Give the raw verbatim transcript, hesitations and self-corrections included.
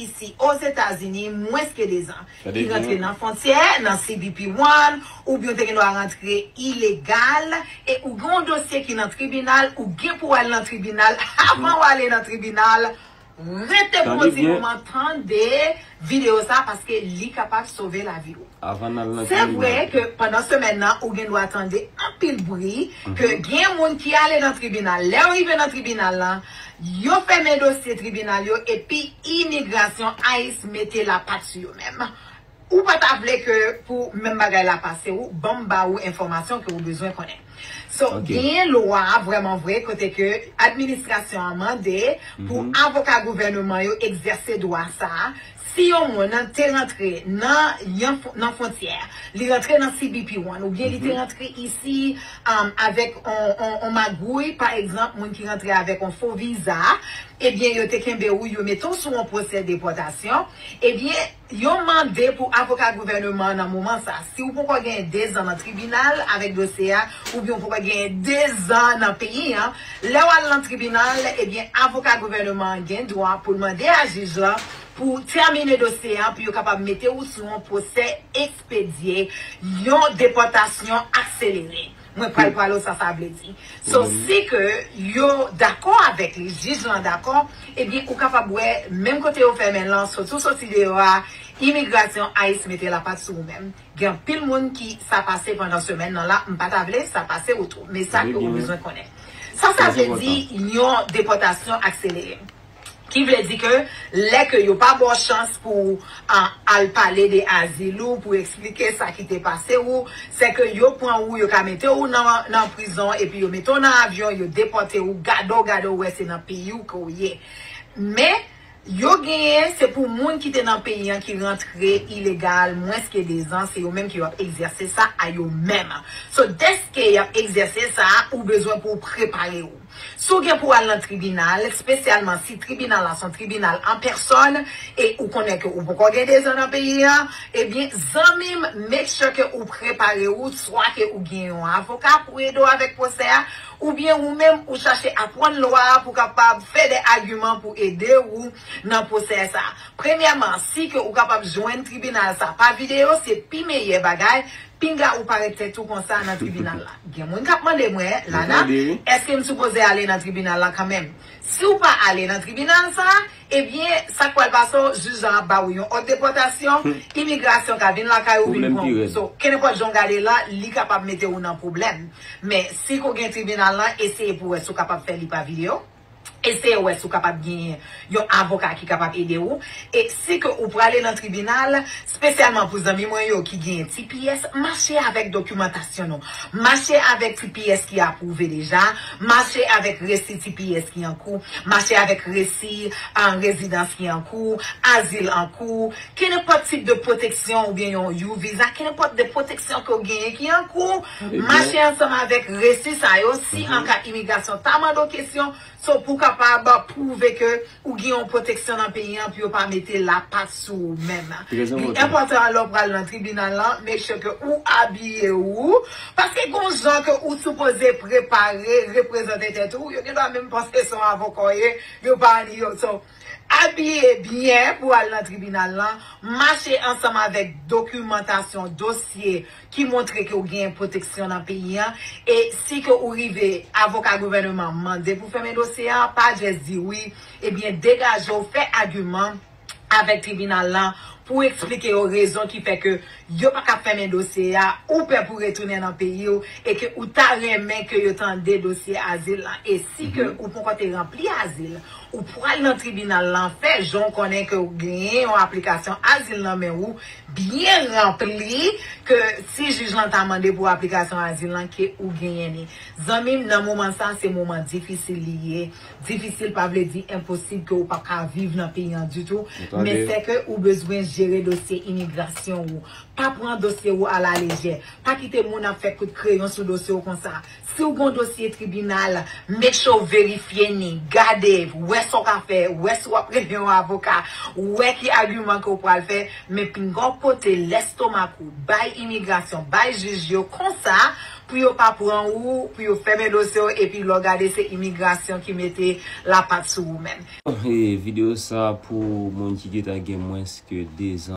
isi Ozetazini mwens ke dezan. Ki rantre nan fwontyè, nan C B P one, oubyen w te gen dwa rantre ilegal, e ou gen yon dosye ki nan tribinal, ou gen pou w al nan tribinal, avan w ale nan tribinal, rete pou yon ti moman, tande videyo sa, paske li kapab sove lavi w. Se vre ke pandan semèn nan, ou gen dwa tande anpil bri, ke gen moun ki ale nan tribinal. Lè yo rive nan tribinal lan, yo fèmen dosye tribinal yo, epi imigrasyon, ICE, mete lapat sou yo menm. Ou pa ta vle ke pou menm bagay la pase ou, ban m ba ou enfòmasyon ke ou bezwen konnen. So, genyen lwa, vrèman vre, kote ke administrasyon an mande pou avoka gouvènman yo egzèse dwa sa a. Si yon moun te rantre nan yon fw-, nan fwontyè, li rantre nan C B P one, oubyen li te rantre isi, um, avèk on, on, on magouy, pa egzanp, moun ki rantre avèk on fo viza, ebyen, yo te kenbe ou, yo mete w sou yon pwosè depòtasyon, ebyen, yo mande pou avoka gouvènman an nan moman sa. Si ou poko genyen dezan nan tribinal avèk dosye a, oubyen ou poko genyen dezan nan peyi an, lè w al nan tribinal, ebyen, avoka gouvènman an gen dwa pou l mande a jij lan pou tèmine dosye a, pou yo kapab mete ou sou yon pwosè ekspedye, yon depòtasyon akselere. Mwen pral pale w sa sa vle di. So, si ke yo dakò avèk li, jij lan dakò, ebyen, ou kapab wè, menm kote yo fèmen lan, soti w soti deyò a, imigrasyon, ICE mete lapat sou ou menm. Gen anpil moun ki sa pase pandan semèn nan la, m pa ta vle sa pase ou tou. Men sa ke ou bezwen konnen. Sa sa vle di, yon depòtasyon akselere. Ki vle di ke lè ke yo pa ba w chans pou, a, al pale de azil ou, pou eksplike sa ki te pase ou, se ke yo pran ou, yo ka mete ou nan, nan prizon, epi yo mete w nan avyon, yo depòte ou, gade w, gade w, wè se nan peyi w ke w ye. Men, yo genyen, se pou moun ki te nan peyi an ki rantre ilegal, mwens ke dezan, se yo menm ki yo ap egzèse sa a yo menm. So, dèske y ap egzèse sa a, ou bezwen pou w prepare ou. Si w gen pou w al nan tribinal, espesyalman si tribinal la se yon tribinal an pèsòn, e ou konnen ke ou poko gen dezan nan peyi an, ebyen, zanmi m, make sure ke ou prepare ou, swa ke ou gen yon avoka pou ede w avèk pwosè a, oubyen ou menm ou chache aprann lwa a pou kapab fè de agiman pou ede ou nan pwosè sa. Premyèman, si ke ou kapab jwenn tribinal sa pa videyo, se pi meyè bagay. Pinga ou parèt tèt ou konsa nan tribinal la. Gen moun k ap mande mwen, Lana, èske m sipoze ale nan tribinal la kanmenm? Si w pa ale nan tribinal sa, ebyen, sa k pral pase w, jij lan ap ba ou yon òd depòtasyon, imigrasyon ka vin lakay ou vin pran ou. So, kenenpòt jan w gade la, li kapab mete ou nan pwoblèm. Men, si ke w gen tribinal lan, eseye pou w wè si w kapab fè li pa videyo. Eseye wè si w kapab genyen yon avoka ki kapab ede ou. E si ke ou prale nan tribinal, espesyalman pou zanmi mwen yo ki genyen T P S, mache avèk dokimantasyon nou. Mache avèk T P S ki apwouve deja, mache avèk resi T P S ki an kou, mache avèk resi, ah, rezidans ki an kou, azil an kou, kenenpòt tip de pwoteksyon oubyen yon U visa, kenenpòt de pwoteksyon ke w genyen ki an kou, mache ansanm avèk resi sa yo, si an ka imigrasyon ta mande w kesyon, so pou w kapab pwouve ke ou gen yon pwoteksyon nan peyi an pou yo pa mete lapat sou ou menm. Li enpòtan lè w pral nan tribinal lan, make sure ke ou abiye ou, paske gon jan ke ou sipoze prepare, reprezante tèt ou, yo gen dwa menm panse se yon avoka w ye, yo pa anni yo. So, abiye byen pou al nan tribinal lan, mache ansanm avèk dokimantasyon, dosye ki montre ke w genyen pwoteksyon nan peyi an, e si ke ou rive, avoka gouvènman mande pou fèmen dosye a, pa just di wi, ebyen degaje w, fè agiman avèk tribinal lan pou eksplike yo rezon ki fè ke yo pa ka fèmen dosye a, ou pè pou retounen nan peyi w, e ke ou ta renmen ke yo tande dosye azil lan. E si ke ou poko te ranpli azil, ou pral nan tribinal lan, fè jan w konnen ke w genyen yon aplikasyon azil nan men ou, byen ranpli, ke si jij lan ta mande pou aplikasyon azil lan, ke ou genyen li. Zanmi m, nan moman sa, se moman difisil li ye. Difisil pa vle di enposib ke ou p ap ka viv nan peyi an ditou, men se ke ou bezwen jere dosye imigrasyon ou. Pa pran dosye ou alalejè. Pa kite moun ap fè kout kreyon sou dosye w konsa. Si w gon dosye tribinal, make sure w verifye ni, gade, wè sa w ka fè, wè si w ap rele yon avoka, wè ki agiman ke w pral fè, men pinga w pote lestomak ou bay imigrasyon, bay jij yo konsa, pou yo pa pran ou, pou yo fèmen dosye w, epi lè w gade se imigrasyon ki mete lapat sou ou menm. E videyo sa pou moun ki gentan gen mwens ke dezan.